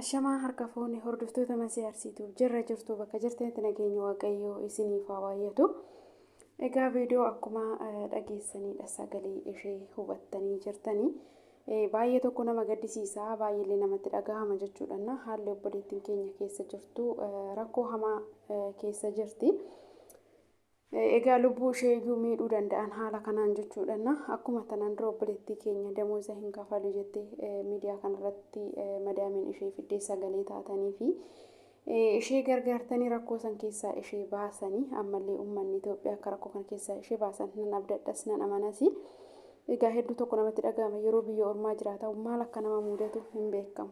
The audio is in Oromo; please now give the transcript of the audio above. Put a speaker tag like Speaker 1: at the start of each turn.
Speaker 1: Ashamaa harka fuune hordoftoota Masii Arsiituuf jirra jirtu bakka jirtanitti nageenya Waaqayyoo isiniif haa baay'atu. Egaa viidiyoo akkuma dhageessanidha sagalee ishee hubattanii jirtanii. Baay'ee tokko nama gaddisiisa, baay'eellee namatti dhagahama jechuudha. Haalli obboleettiin keenya keessa jirtu rakkoo hamaa keessa jirti. Egaa lubbuu ishee iyyuu miidhuu danda'an haala kanaan jechuudha. Akkuma tanaan dura obboleettii keenya damooza hin kafalu jettee miidiyaa kanarratti madaamiin ishee fiddee sagalee taatanii fi ishee gargaartanii rakkoo san keessaa ishee baasanii ammallee uummanni Itoophiyaa akka rakkoo kana keessaa ishee baasan nan abdadhas nan amanas. Egaa hedduu tokko namatti dhagahama yeroo biyya ormaa jiraatan maal akka nama mudatu hin beekamu.